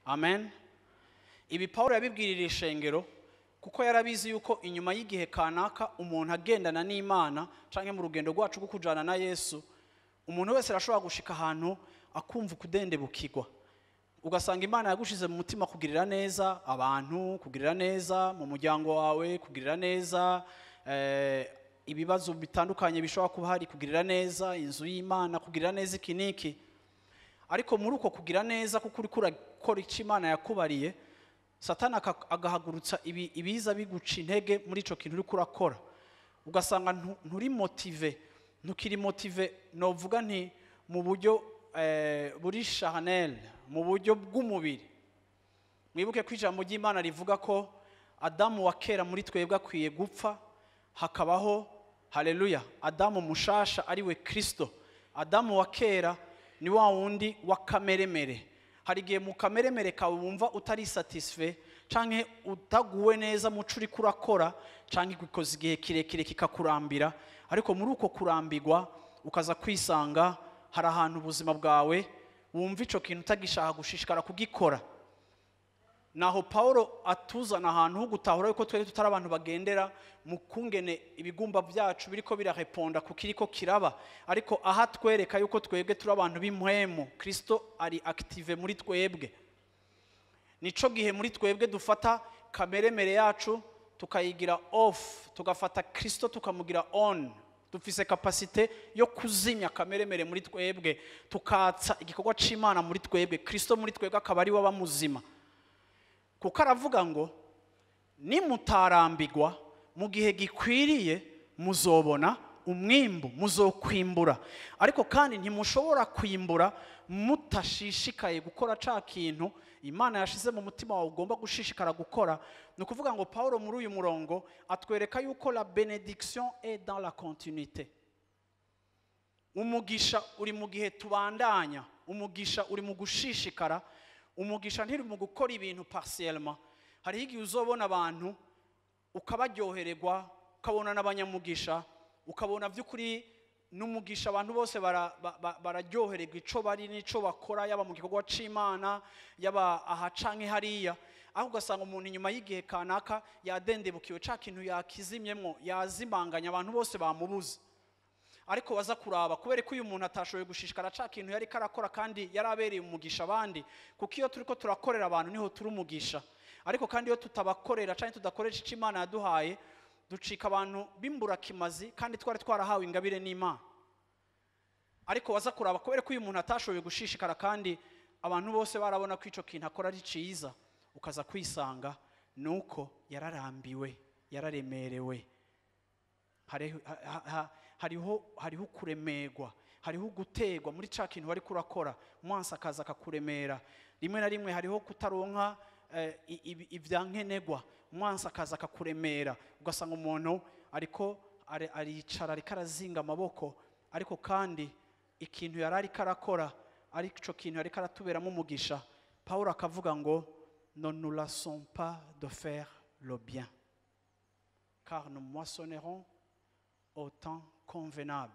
Amen. Ibi Paulo yabibwirira ishengero kuko yarabizi yuko inyuma y'igihe kanaka umuntu agendana n'Imana canke mu rugendo rwacu rwo kujana na Yesu, umuntu wese arashobora gushika ahantu akumva kudendebukirwa, ugasanga Imana yagushize mu mutima kugirira neza abantu, kugirira neza mu muryango wawe, kugirira neza ibibazo bitandukanye bishobora kuba hari, kugirira neza inzu y'Imana, kugirira neza iki n'iki. Ariko muri uko kugira neza kuko uriko urakora icyo Imana yakubariye, Satani agahagurutsa ibiza biguca intege muri ico kintu uriko urakora, ugasanga nturi motive, ntukiri motive, novuga nti mu buryo buri charnel, mu buryo bw'umubiri. Mwibuke ko ijambo ry'Imana rivuga ko Adamu wa kera muri twebwe akwiye gupfa, hakabaho, haleluya, Adamu mushasha ariwe Kristo. Adamu wa kera ni wa wundi wa kameremere. Hari igihe mu kameremere kawe wumva utari satisfait canke utaguwe neza mu co uriko urakora, canke gikoze igihe kirekire kikakurambira, ariko muri uko kurambirwa ukaza kwisanga hari ahantu ubuzima bwawe wumva ico kintu utagishaka gushishikara kugikora. Naho Paulo atuzana ahantu ho gutahura yuko twari tutari abantu bagendera mu kungene ibigumba byacu biriko birareponda ku kiriko kiraba, ariko aha twereka yuko twebwe turi abantu b'impwemu, Kristo ari active muri twebwe. Nico gihe muri twebwe dufata kameremere yacu tukayigira off, tugafata Kristo tukamugira on. Dufise capacité yo kuzimya kameremere muri twebwe, tukatsa igikorwa c'Imana muri twebwe, Kristo muri twebwe akaba ari we aba muzima. Kuko aravuga ngo nimutarambirwa mu gihe gikwiriye muzobona umwimbu, muzokwimbura. Ariko kandi ntimushobora kwimbura mutashishikaye gukora ca kintu Imana yashize mu mutima wawe ugomba gushishikara gukora. Ni ukuvuga ngo Paulo muri uyu murongo atwereka yuko la bénédiction est dans la continuité. Umugisha uri mu gihe tubandanya, umugisha uri mu gushishikara, umugisha ntiri mu gukora ibintu partiellement. Hariho igihe uzobona abantu ukabaryohererwa, ukabona n'abanyamugisha, ukabona by'ukuri n'umugisha abantu bose bararyohererwa ico bari n'ico bakora, yaba mu gikorwa c'Imana, yaba aha canke hariya. Aho ugasanga umuntu inyuma y'igihe kanaka yadendebukiwe, ca kintu yakizimyemwo, yazimanganya, abantu bose bamubuze. Ariko baza kuraba kubera ko uyu muntu atashoboye gushishikara ca kintu yari karakora kandi yarabereye umugisha abandi, kuko iyo turiko turakorera abantu niho turi umugisha. Ariko kandi iyo tutabakorera canke tudakoresha ico Imana yaduhaye, ducika abantu b'imburakimazi kandi twari twarahawe ingabire n'Imana. Ariko baza kuraba kubera ko uyu muntu atashoboye gushishikara kandi abantu bose barabona ko ico kintu akora ari ciza, ukaza kwisanga nuko yararambiwe, yararemerewe. Hariho kuremerwa, hariho gutegwa muri ca kintu wari kurakora, umwansi akaza akakuremera. Rimwe na rimwe hariho kutaronka ivyankenerwa, umwansi akaza akakuremera, ugasanga umuntu ariko aricara ariko arazinga amaboko, ariko kandi ikintu yari ariko arakora arico kintu yariko aratuberamo umugisha. Paulo akavuga ngo ne nous lassons pas de faire le bien, car nous moissonnerons au temps convenable.